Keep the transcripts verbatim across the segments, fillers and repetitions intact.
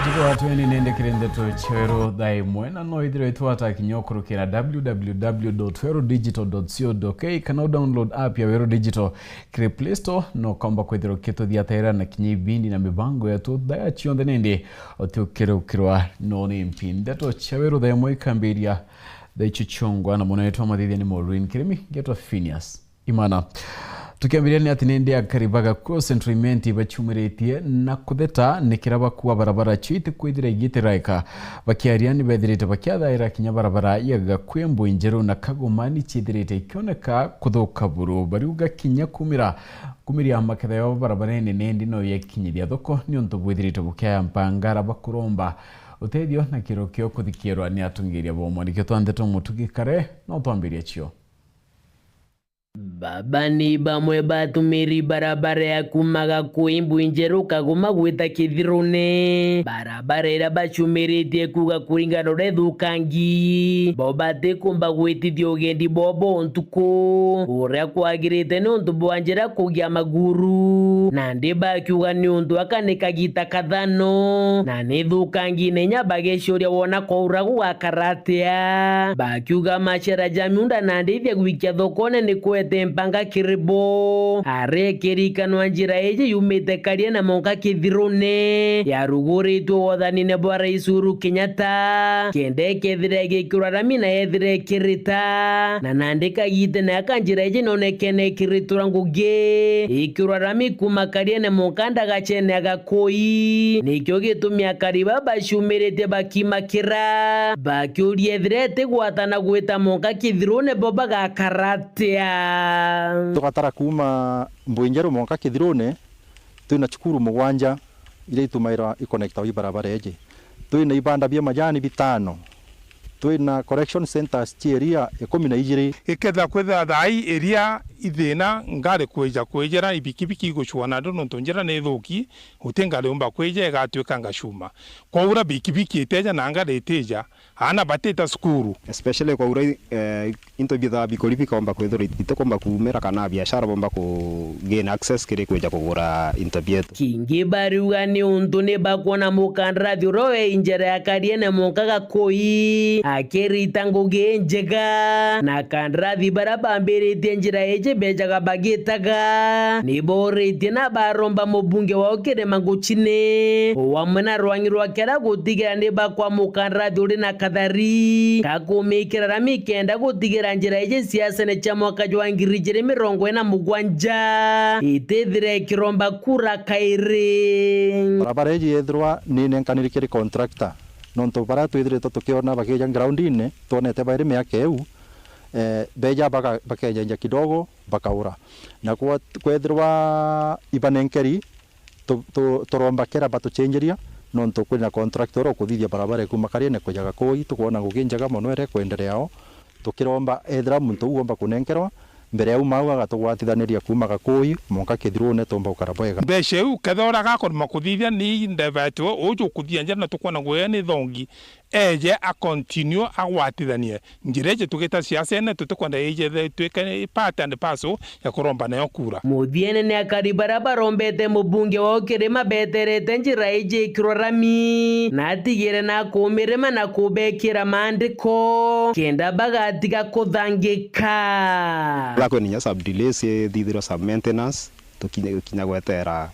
Tuko watu eni nende kiri ndeto cia Weru thaa imwe, na no ithirwe itwata kinya ukurukira w w w dot weru digital dot co dot k kana u download app ya Weru Digital kiri Play Store, no komba kwithirwa ukituthiataira na kinya ibindi na mibango yetu thaa cionthe nindi utiukirukirwa no ni mpi. Ndeto cia Weru thaa imwe ikambiria thaa icio ciongwa, na mwana wetu wa mathithia ni Maureen Kirimi, ngetwa Phineas Imana. Tukiambiria ni ati nindi akari ba Gakuo Central Imenti bachumiritie na kutheta nikira bakua barabara cio itikwithira igitiraika. Bakiaria ni bethirite bakiathaira kinya barabara ya Gakuo Mbui Njeru na Kagoma ni ciithirite ikioneka kuthuka buru. Bariuga kinya kumira, kumiria maketha yao barabarene nindi no yekinyiria thoko niuntu bwithirite bukiaya mpangara bakuromba utethio na kiro kio kuthikirwa ni atungiria bo. Mwandiki twa ndeto Mutugi Kare no twambiria cio. Baba ni bamwe batumiri barabara ya kuuma Gakuo Mbui Njeru Kagoma gwita Kithirune. Barabara iria bacumiritie kuuga kuringana uria ithukangi, bo batikumba gwitithia ugendi bwao bwa untuku uria kwagirite niuntu bwa njira kugia maguru. Nandi bakiuga niuntu aka ni kagita kathano, na ni ithukangi na inya bageciuria wona kwaura gugakara atia. Bakiuga macera ja miunda na ndithia gwikia thokone ni kwete mpanga kiri bo. Arekirikanwa njira iji yumite Kariene monka Kithirune, yaruguritwe wothanine bwa Rais Uhuru Kenyatta, kenda ikethira igikirwa rami na yethira ikirita. Na nandi kagitene aka njira iji nonekene ikiritura ngugi, ikirwa rami kuuma Kariene monka ndagacene ya Gakui. Nikio gitumi akari baba baciumiritie bakimakira, bakiuria ethira itigwatana gwita monka Kithirune bo bagakara atia? Tugatara kuuma Mbui Njeru monka Kithirune, twina cukuru mugwanja iria itumairwa ikonektawa i barabara iji. Twina ibanda bia majani bitano. Twina collection centers cia iria ikumi na ijiri. Ikethira kwithira thaa ii iria ithina ngari kwija kwijira, ibikibiki igucua nandi nontu njira ni ithuki, guti ngari yumba kwija igatuika ngacuma. Kwaura bikibiki itija na ngari itija, aana batita cukuru. Especially kwaura, eh, into biethaga bikuri bikomba kwithirwa itikomba kuumira kana biashara bomba ku gain access kiri kwija kugura into bietu. Kingi bariuga ni untu ni bakwona mukandarathi uria we njira ya Kariene monka Gakui akirita ngugi njega, na kandarathi baria bambiritie njira iji bejaga bagitaga ni boritie na baromba mubunge wao Kirima Nguchine, o amwe na rwangi rwa kiara gutigira ni bakwa mukandarathi uri na kathari ga kumikira rami kenda gutigira njira iji ciacene cia mwaka jwa ngiri ijiri mirongo ina mugwanja itithire ikiromba kura kairi. Barabara iji yethirwa ni nenkaniri kiri contractor, nontu baria twithiritwe tukiona bakija ground-ini, twonete bairi miaka iu, eh, beja baka-, bakejenja kidogo, bakaura. Na kwa-, kwethirwa ibanenkeri, tu-, tu-, turomba kera batuchenjeria, nontu kwina contractor ukuthithia barabara ikuma Kariene kuja Gakui, tukwona ngugi njega mono iria ikwenderea o. Tukiromba ethira muntu uu omba kunenkerwa, mbere ya uma au agatugwatithaniria kuuma Gakui monka Kithirune, tumba gukara bwega. Mbeca iu kethira uria agakorima kuthithia ni ndebetwe uju ukuthithia njira na tukwona ngugi ni thongi, eje a continue agwatithanie. Njira iji tugita siasene tutikwenda ije itwike part and parcel ya kuromba nayo kura. Muthiene ni akari baria barombete mubunge wao Kirima beterete njira iji ikirwa rami, na atigire na kumirima na kubekira maandiko, kenda bagatiga kuthangika. Uria kwina inya sub delays ithithirwa sub maintenance, tukinya, tukinya gwetera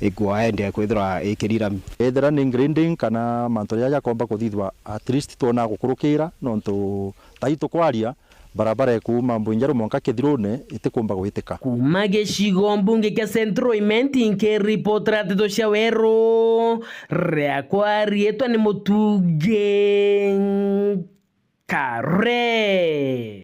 igwa endi kwithirwa ikiri rami. Ethira ni grading kana mantu jaja jakomba kuthithwa, at least twona gukurukira, nontu tai tukwaria, barabara ikuuma Mbui Njeru mwanka Kithirune itikumba gwitika. Kuuma gicigo mbunge kia Central Imenti, nkiripotera nteto cia Weru, riakwa riitwa ni Mutugi Kare.